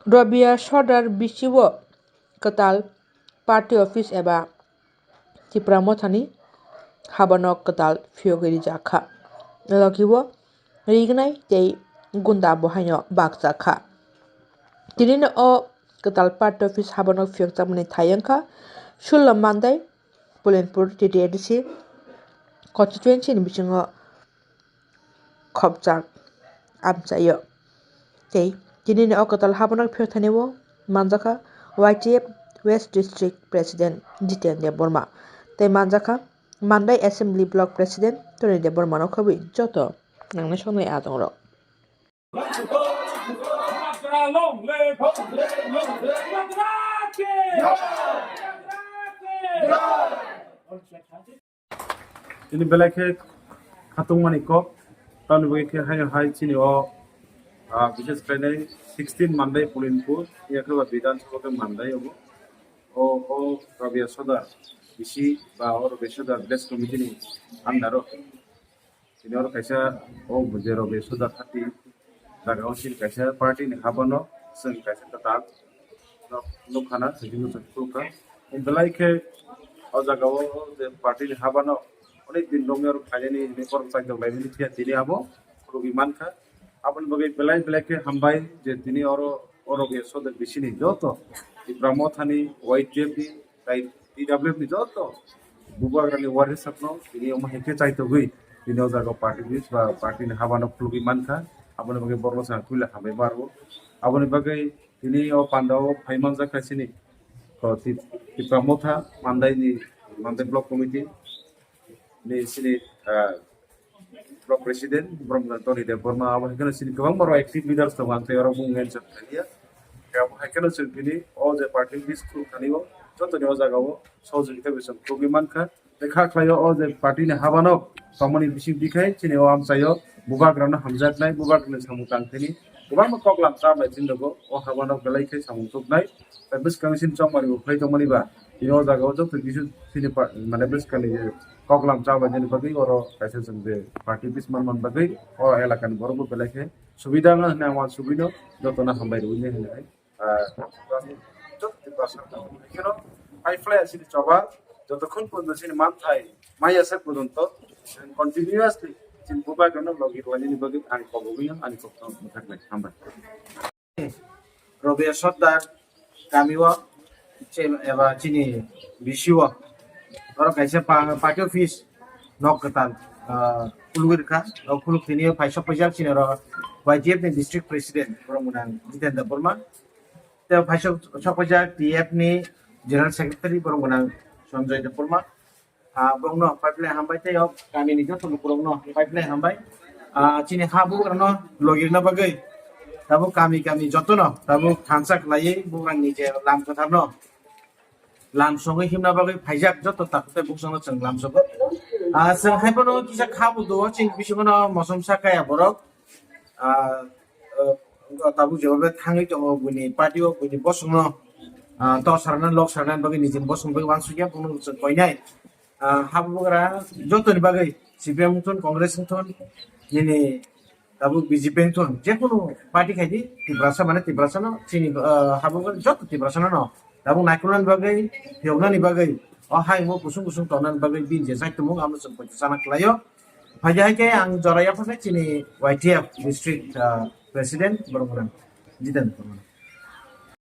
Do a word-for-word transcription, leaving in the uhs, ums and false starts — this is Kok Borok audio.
Robia Sodar bisi o kwtal party office eba Tipra Mothani habano kwtal phiyogwi rijak kha. Logi o rignai tei gunda bo haino bakjak kha. Tinino o kwtal party office habano phiyokjakmani thai wngkha sullo Mandai Pulinpur T T A D C constituency ni bisingo khopjak amchaio. Tei tinini o kwtal habano phiyokthani o manjakha Y T F West District President Jiten Debbarma tei manjakha Mandai Assembly Block President Tony Debbarma no khobwi joto nangnai songnai adongrok. Tini belai khe khatungmani kok, tamni bagwi khe haino hai chini o, ah, bishes khlainai sixteen Mandai Pulinpur, yakhe ba Bidhan Sabha khe Mandai obo. O, o Rabia Sodar bisi ba o Rabia Sodar village committee ni under o. Tini oro kaisa o je Rabia Sodar thirty jaga o chini kaisa party ni habano chwng kaisa kwtal nok, nukha na, sijino chwng khulukha. Belai khe o jaga o je party ni habano onek din romwi oro khlainani hinwi borok chaijak laimani phiya tini abo khulugwi mankha. Aboni bagwi belai belai khe hambai je tini oro, oro Rabia Sodar bisini joto Tipra Mothani Y T F ni tai T W F ni joto bubagrani warisokno tini omo hai khe chaitogwi tini o jaga party office ba party ni habano khulugwi mankha. Aboni bagwi borokno chwng puila hambai ma rwo. Aboni bagwi tini o panda o phai manjak kha chini, o, Ti-, Tipra Motha Mandai ni, Mandai Block Committee ni chini, ah, Block President Bromgana Tony Debbarma, abo hai kheno chini kwbangma rok active leaders tongo, ang tei oro mung mention khailiya. Abo hai kheno chwng tini o je party office khuluk thani o jotoni o jaga o sohojogita bai chwng khulugwi mankha. Tei kha khlaio o je party ni habano tongmani bising dikhai chini o amchaio bubagrano hamjaknai, bubagrani samung tangthani kwbangma koklam chabai chini rwgo, o habano belai khe samung tuknai. Tei bwskango chini chongmani bo khlai tongmani ba tini o jaga o joto kisu chini pa-, mane bwskangni je koklam chabai nini bagwi oro kaisa chwng je party office manmani bagwi o elakani borok bo belai khe subida wngna hwnwi ang uansugwino jotono hambai rwui nai hwnwi hai. Ah, joto Tiprasa kheno hai phlai chini choba jotokhon porjonto chini manthai maya se porjonto continuously chini bubagrano logi rwlainani bagwi ang kobogwino ani kokno mwthaknai. Hambai. Robia Sordar kami o che-, eba chini B C o oro kaisa pa-, party office nok kwtal, ah, khulugwi rwkha. O khuluk tini o phai sok paijak chini oro Y T F ni district president borok mwnang Jitendra Debbarma. Tei phai sok, sok paijak T F ni general secretary borok mwnang Sanjoy Debbarma. Ah, borokno pipeline hambai tei o kamini joto lukurokno pipeline hambai. Ah, chini ha bugrano logirna bagwi tabuk kami kami jotono tabuk thansa khlaiwi bugrangni je lam kwtharno lam songwi himna bagwi phaijak joto takhuk tei buksongno chwng lam sogo. Ah, chwng hai phano kisa kha budo chini bisingono mosom sa kaya borok. Ah, ah, tabuk jeba thangwi tongo buini party o buini bosongno, ah, tor sarna lok sarna bagwi nijini bosong bagwi uansukya bono chwng koinai. Ah, habugra jotoni bagwi C P M wngthun, Congress wngthun, nini tabuk B J P wngthun, jekunu party khaidi Tiprasa mane Tiprasano chini, ah, habugra joto Tiprasano no tabuk naikolnani bagwi, phiyoknani bagwi o hai mo kusung kusung tongnani bagwi bini je jai tumung amo chwng poito sana khlaio. Phaidi hai khe ang jora yaphaknai chini Y T F district, ah, president borok mwnang Jiten Debbarma.